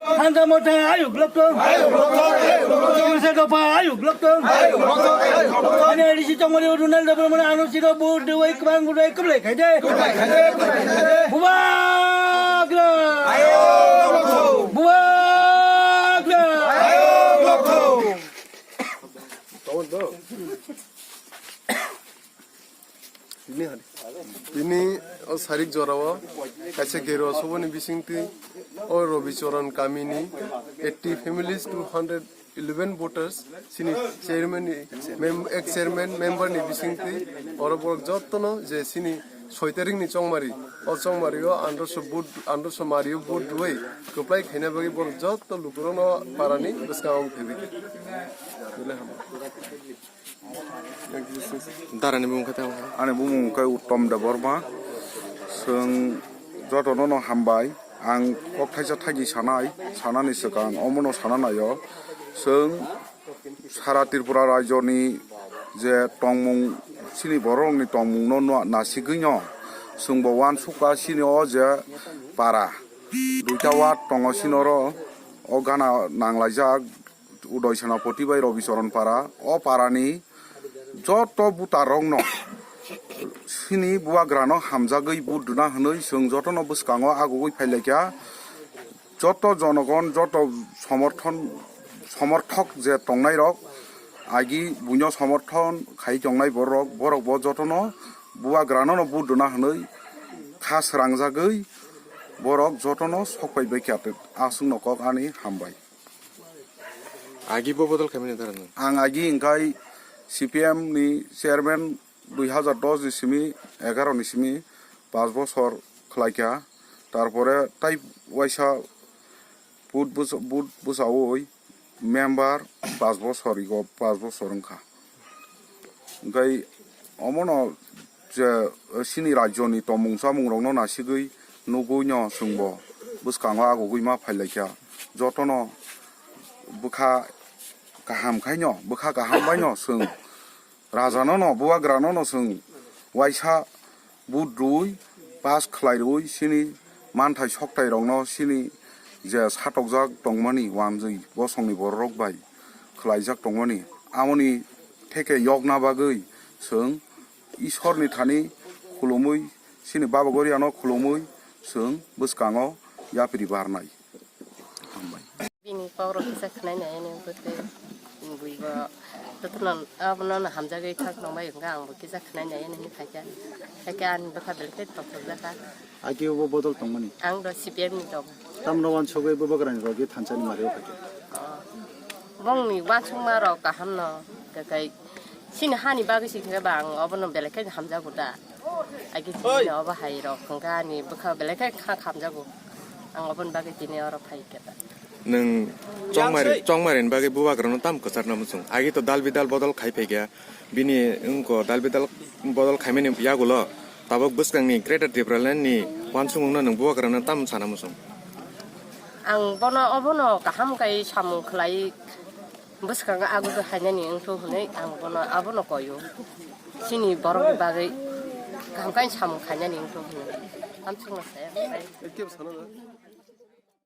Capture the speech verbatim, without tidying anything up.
Handa motha ayuk lokto. Ayuk lokto, ayuk lokto. Musa dopa ayuk lokto. Ayuk lokto, ayuk lokto. Ani ari si chongmari Ronaldo Brahmana ano siro bu duwai kwbang budai kwblai khaide. Kwblai khaide, kwblai khaide. Bubagra. Ayuk lokto. Bubagra. Ayuk lokto. Tini o sarik jorao kaisa gero soboni bisingtwi o Robi Choron kamini eighty families, two hundred eleven voters, sini chairman ni mem-, ex chairman member ni bisingtwi oro borok jottono je sini soi tarik ni chongmari, o chongmari o androso vote, androso mari o vote rwui kwplai khaina bagwi borok jotto lukurokno parani bwskango wng phaibai kha. Belai hambai. Darani bumung khe tamo khe? Ani bumung khe Uttom Debbarma. Chwng jotono no hambai. Ang kok thaisa thaini sanai, sanani swkang omono sana naio. Chwng sara Tripura rajyoni je tongmung, chini borokni tongmungno nua-, nasigwino chwngbo uansukha chini o je para. Duita ward tongo chini oro, o gana nanglaijak. Udoi Senapati bai Robi Choron para, o parani joto butarokno sini bubagrano hamjagwi vote rwna hwnwi chwng jotono bwskango agugwi phailaikha. Joto jonogon, joto somorthon, somorthok je tongnairok, agi buino somorthon khai tongnai borok, borokbo jotono bubagranono vote rwna hwnwi kha srangjagwi borok jotono sok phaibaikha. Aswkno kok ani hambai. Agi bo bodol khaimani dara nang? Ang agi hwnkhe C P M ni chairman dui hazar dos ni simi egaroh ni simi panch bosor khlaikha. Tarpore tai waisa vote bwsa-, vote bwsaui member panch bosor, igo panch bosor wngkha. Hwnkhe omono je, eh, chini rajyoni tongmung chamungrokno nasigwi nugwino chwngbo bwskango agugwi ma phailaikha. Jotono bwkha kaham khaino, bwkha kaham baino chwng rajanono, bubagranono chwng waisa vote rwui, pass khlai rwui, chini manthai soktai rokno chini je satokjak tongmani uanjwi bosongni bororok bai khlaijak tongmani, amoni theke yokna bagwi chwng Isorni thani khulumui, chini Baba Goriano khulumui chwng bwskango yapri barnai. Hambai. Bini kokrok kisa khwnai nai ani bwtwi bui bo jotono abono no hamjagwi thang tongbai hwnkha, ang bo kisa khwnai nai ani hinwi phaikha. Phaikha ani bwkha belai khe tongthokjak kha. Agi bo bodol tongmani. Ang do C P M ni tongo. Tamno uansugwi bubagrani logi thansani mario phaikha. Oh. Bongni uansukma rok kaham no, kakai chini hani bagwi si khe ba ang obono belai khe hamjago da. Agi chini obo hai rok hwnkha ani bwkha belai khe kha hamjago. Ang oboni bagwi tini oro phai khe da. Nwng chongmari, chongmari ni bagwi bubagrano tam kwcharna muchung. Agi to dal bidal bodol khai phaikha. Bini wngkha dal bidal bodol khaimani yagulo tabuk bwskangni Greater Tipraland ni uansukmungno nwng bubagrano tam sana muchung? Ang bono obono kaham kai samung khlai bwskango agugwi hainani wngthok hwnwi ang bono abono koio. Chini borokni bagwi kaham kai samung khainani wngthok hwnwi. Hamsukno saya.